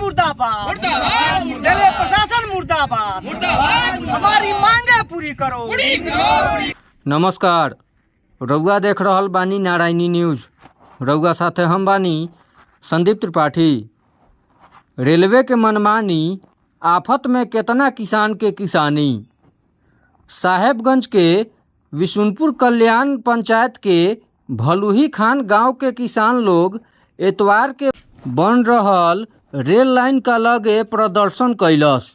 मुर्दाबाद। मुर्दाबाद। रेलवे प्रशासन मुर्दाबाद। मुर्दाबाद। हमारी मांगे पूरी करो। पूरी करो, पूरी। नमस्कार, रउआ देख रहल बानी नारायणी न्यूज़। रउआ साथे हम बानी संदीप त्रिपाठी। रेलवे के मनमानी, आफत में केतना किसान के किसानी। साहेबगंज के विशुनपुर कल्याण पंचायत के भलुही खान गांव के किसान लोग एतवार के बन रहल रेल लाइन का लगे प्रदर्शन कैलस।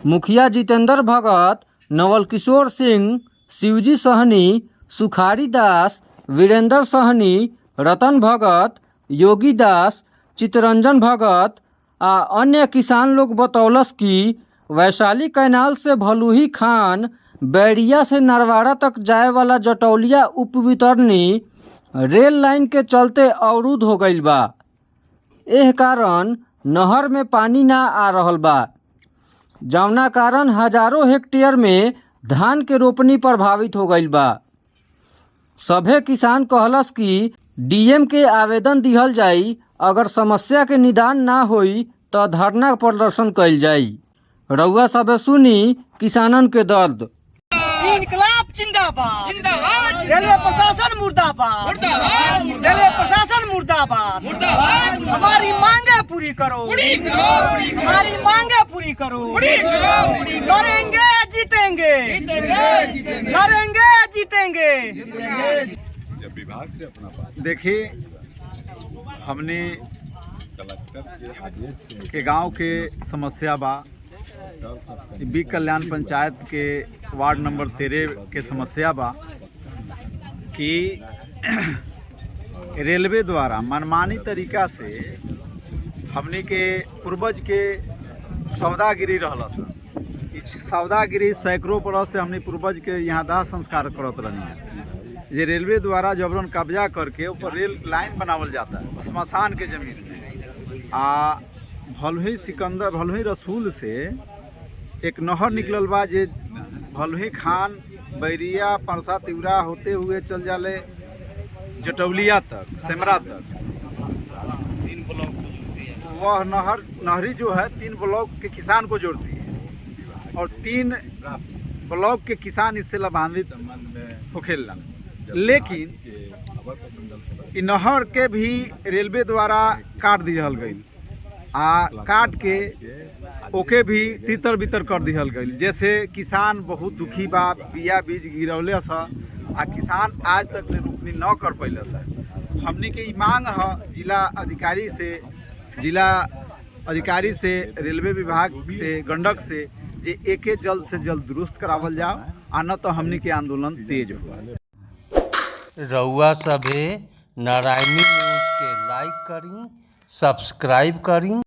मुखिया जितेंद्र भगत, नवल किशोर सिंह, शिवजी सहनी, सुखारी दास, वीरेंद्र सहनी, रतन भगत, योगी दास, चितरंजन भगत आ अन्य किसान लोग बतौलस कि वैशाली कैनाल से भलुही खान, बैरिया से नरवारा तक जाए वाला जटौलिया उपवितरणी रेल लाइन के चलते अवरुद्ध हो गईल बा। एह कारण नहर में पानी ना आ रहल बा, जवना कारण हजारों हेक्टेयर में धान के रोपनी प्रभावित हो गईल बा। सभे किसान कहलस कि डीएम के आवेदन दिहल जाई, अगर समस्या के निदान ना होई त धरना प्रदर्शन कईल जाई। रउआ सभे सुनी किसानन के दर्द। इनकलाब जिंदाबाद। जिंदाबाद। रेलवे प्रशासन मुर्दाबाद। मुर्दाबाद। रेलवे प्रशासन मुर्दाबाद। मुर्दाबाद। हमारी मांगे पूरी करो। पूरी करो, पूरी करो। हमारी मांगे पूरी करो। पूरी करो, पूरी करो। लड़ेंगे, जीतेंगे। जीतेंगे, जीतेंगे। लड़ेंगे, जीतेंगे। देखिए, हमने के गांव के समस्या बा, बी कल्याण पंचायत के वार्ड नंबर 13 के समस्या बा कि रेलवे द्वारा मनमानी तरीका से हमने के पूर्वज के सौदागिरी रहल सन। ई सौदागिरी सैकड़ों बरस से हमने पूर्वज के यहाँ दाह संस्कार करत रहनी है, जे रेलवे द्वारा जबरन कब्जा करके ऊपर रेल लाइन बनावल जाता है श्मशान के जमीन में। आ भलुही सिकंदर, भलुही रसूल से एक नहर निकलल बा, जे भलुही खान, बैरिया, परसा, तिवरा होते हुए चल जाले जटौलिया तक, सेमरा तक। वह नहर, नहरी जो है, 3 ब्लॉक के किसान को जोड़ती है और 3 ब्लॉक के किसान इससे लाभान्वित होखेलन। लेकिन इ नहर के भी रेलवे द्वारा काट दिहल गई आ काट के ओके भी तितर बितर कर दिहल गई, जैसे किसान बहुत दुखी बा। बिया बीज गिरौले स आ किसान आज तक ले रोपनी न कर पैले स। हमनी के ई मांग ह जिला अधिकारी से, रेलवे विभाग से, गंडक से, जे एके जल्द से जल्द दुरुस्त करावल जाओ, आ न तो हमनी के आंदोलन तेज हो। रउआ सभे नारायणी न्यूज़ के लाइक करी, सब्सक्राइब करी।